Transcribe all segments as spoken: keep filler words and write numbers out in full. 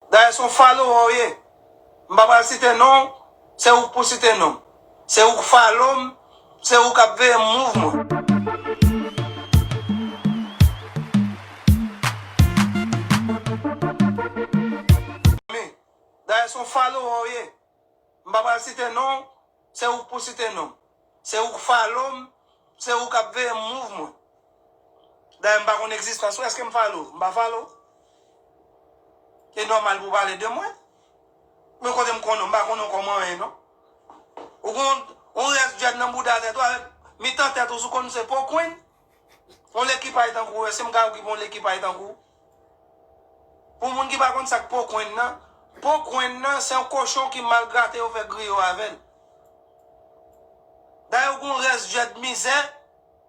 Dayè se yon follower w ye. M pa pral site non w, se ou k pou site non m. Se ou k follow m, se ou k ap veye move mwen. Dayè se yon follower w ye. M pa pral site non w, se ou k pou site non m. Se ou k follow m, se ou k ap veye move mwen. Dayè m pa konn egzistans ou, èske m follow? M pa follow. E nòmal pou w pale de mwen. Men kote m konnen w, m pa konnen w kòm anyen non. Ou gon yon rès djèd nan bouda tèt ou avèk mitan tèt ou, sou konn se po kwenn. Yon lekipay tankou w, èske m ka okipe yon lekipay tankou w? Pou moun ki pa konn sa k po kwenn nan, po kwenn nan se yon kochon ki mal grate yo fè griyo avè l. Dayè ou gon rès djèd mizè,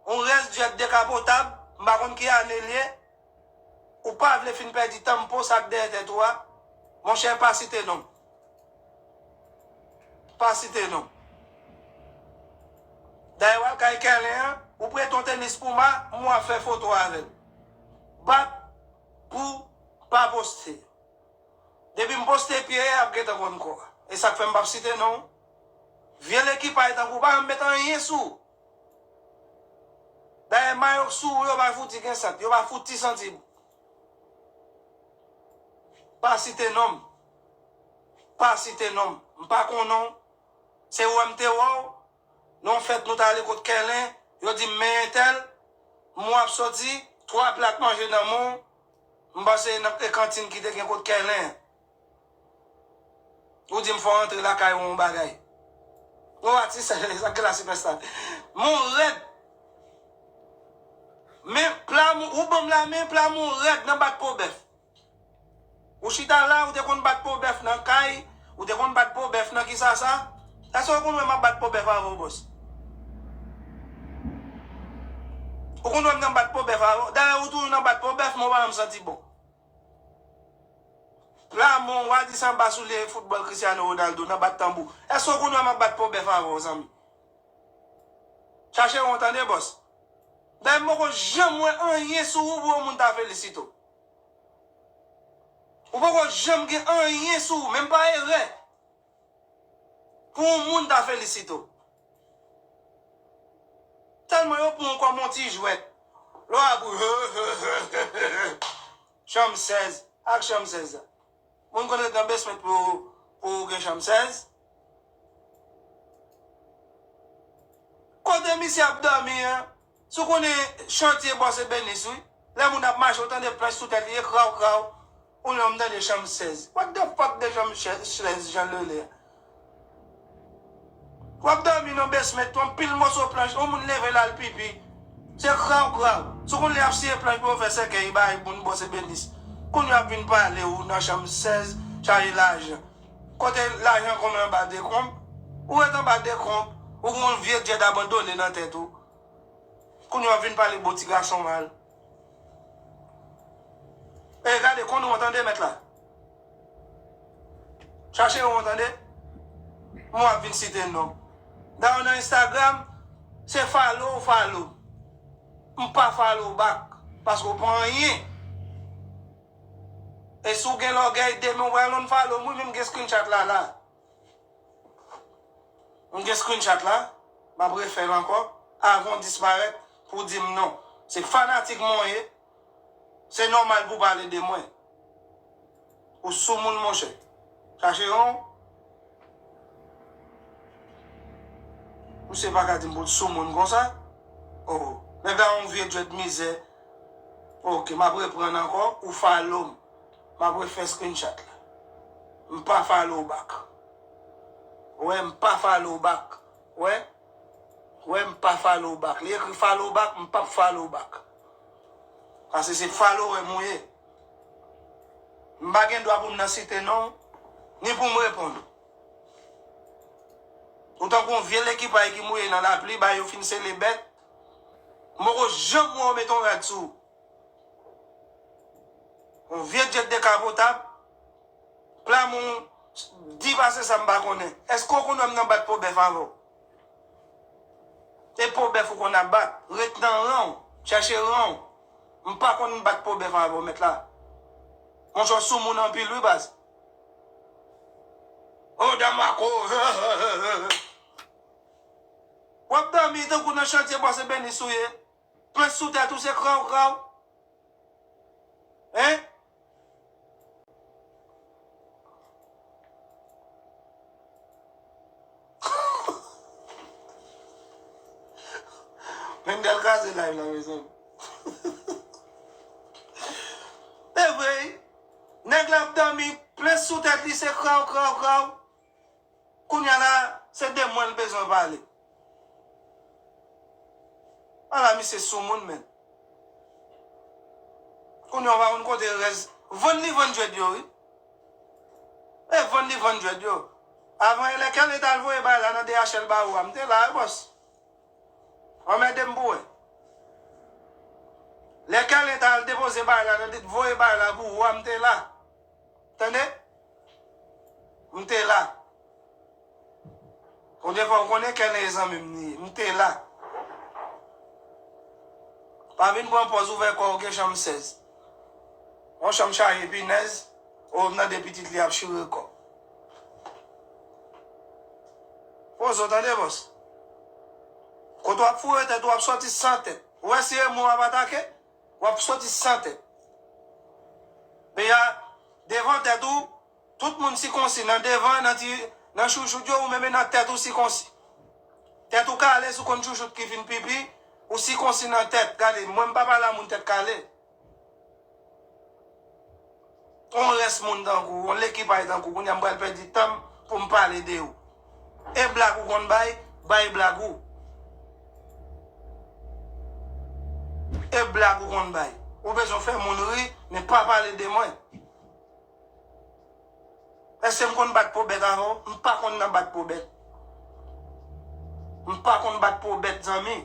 yon rès djèd dekapotab, m pa konn ki ane l ye. Ou pa vle fin pèdi tan m po sa k dèyè tèt ou a. Monchè pa site non m. Pa site non m. Dayè w al kay Kèlen an, ou prete yon tenis pou m a, m w ap fè foto avè l. Bat pou pa poste. Depi m poste pye a, y ap gentan konn kò a. E sa k fè m p ap site non w. Vye lekipay tankou w pa janm met anyen sou w. Dayè mayo k sou ou yo pa fouti gen sant, yo pa fouti santi bon. Pa site non m. Pa site non m. M pa konnen w. Se wè m te wè w. Nan yon fèt nou t ale kot Kèlen, yo di m men entèl, m wè w ap soti, twa plat manje nan men w, m panse nan e kantin ki te gen kot Kèlen an. Ou di m fò w antre lakay ou yon bagay. Yon atis sa gen la sipèsta. Men w rèd. Men pla moun, ou ban m la men pla moun rèd nan bat po bèf. Ou chita la, ou te konn bat po bèf nan kay, ou te konn bat po bèf nan kisa sa? Èske ou konn wè m ap bat po bèf avè w, bòs? Ou konn wè m nan bat po bèf avè w? Dayè ou toujou nan bat po bèf, men w pa janm santi bon. Pla moun, w a di sanba soulye foutbòl Cristiano Ronaldo nan bat tanbou. Èske ou konn wè m ap bat po bèf avè w, zanmi? Chache wont tande, bòs. Dayè m poko janm wè anyen sou ou pou yon moun ta felisite w. Ou poko janm gen anyen sou ou, menm pa erè, pou yon moun ta felisite w. Tèlman yo pran w kòm yon ti jwèt. Lè w ap ri, chanm sèz, ak chanm sèz la. Moun konn ret nan basement pou, pou gen chanm sèz. Kote misye ap dòmi an? Si w konnen chantye bòs e benis wi. Lè moun ap mache, w tande planch sou tèt li, e kraw, kraw. Ou lè m tande chanm sèz. What the fuck de chanm sèz Jan Lele a? W ap dòmi nan basement, anpil moso planch, yon moun leve l al pipi. Se kraw, kraw. Si w konn lè y ap siye planch pou yo fè sèkèy, bay moun bòs e benis. Kounye a ap vin pale ou nan chanm sèz, chaje lajan. Kote lajan konbyen anba dekonb? Ou ret anba dekonb, ou gen yon vye djèd abandone nan tèt ou. Kounye a w ap vin pale bo ti gason mal. E gade, konnen w tande mèt la. Chache w tande. Mwen w ap vin site non. Dayè nan Instagram, se follow ou follow. M pa follow back. Paske w pa anyen. E si w gen lògèy, demen w pral unfollow m wi, men m gen screenshot la la. M gen screenshot la, m ap refè l ankò, avan w disparèt, pou w di m non. Se fanatik mwen w ye, se nòmal pou w pale de mwen. Ou soumoun monchè. Chache yon. Misye pa ka di m pou l soumoun konsa. Oh, nèg la yon vye djwèt mizè. Ok, m ap reprann ankò, ou follow m. M ap refè screenshot la. M pa follow back. Wè, m pa follow back. Wè? Wè, m pa follow back. Li ekri follow back, m p ap follow back. Paske se follower m ou ye. M pa gen dwa pou m nan site non w, ni pou m reponn ou. Ou tankou yon vye lekipay ki mouye nan lapli, bay yo fin sele bèt. M poko janm wè w mete yon rad sou ou. Yon vye djèt dekapotap, pla moun di pase sa m pa konnen. Èske w konn wè m nan bat po bèf avè w? E po bèf ou konn ap bat, ret nan ran w, chèche ran w. M pa konn bat po bèf avè w, mèt la. Monchè, w soumoun anpil wi, baz. O Damako. W ap dòmi tankou nan chantye, bò se benis ou ye. Plis sou tèt ou se kraw kraw. Hein? Mendel kraze live la, mezanmi. Se vre, wi. Nèg la ap dòmi, plis sou tèt li se kraw, kraw, kraw. Kounye a la, se de mwen l bezwen pale. Ala misye soumoun, menn. Kounye a w pa konn kote rès. Vann li vann djwèt yo, wi. E vann li vann djwèt yo. Avan, lè Kèlin t al voye bagay la nan D H L Bawo a, m te la, wi, bòs. Anmède m pou wè. Lè Kèlin t al depoze bagay la nan, voye bagay la pou ou a, m te la. Tande? M te la. Ou defwa ou konnen Kèlin e zanmi m li ye. M te la. Pa vin pran pòz ouvè kò w gen chanm sèz. Yon chanm chaje pinèz, ou m tande pitit li ap chire kò. Poze w tande, bòs. Kote w ap foure tèt ou, w ap sòti san tèt. Ou wè si e mwen w ap atake? W ap sòti san tèt. Peyi a, devan tèt ou, tout moun sikonsi nan devan, nan ti, nan chouchout yo, ou menm nan tèt ou sikonsi. Tèt ou kale, si w konn chouchout ki fin pipi, ou sikonsi nan tèt. Gade, mwen m pa pale a moun tèt kale. Yon rès moun tankou w, yon lekipay tankou w, kounye a m pral pèdi tan m pou m pale de ou. E blag ou konn bay, bay blag ou. E blag ou konn bay. Ou bezwen fè moun ri, men pa pale de mwen. Èske m konn bat po bèt avè w? M pa konn nan bat po bèt. M pa konn bat po bèt, zanmi.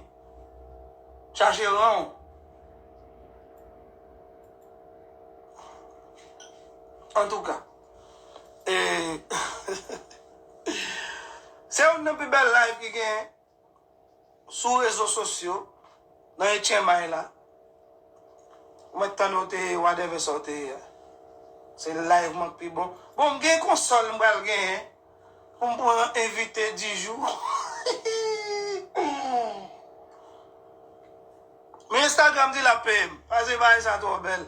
Chache ran w. Antouka, e, se youn nan pi bèl live ki genyen sou rezo sosyo, nan H M I la. Ou mèt tande w te ye, whatever sa w te ye a. Se live mwen k pi bon. Bon, m gen konsòl m pral genyen pou m pran envite di jou. Men Instagram di l ap peye m. Pase bagay sa twò bèl.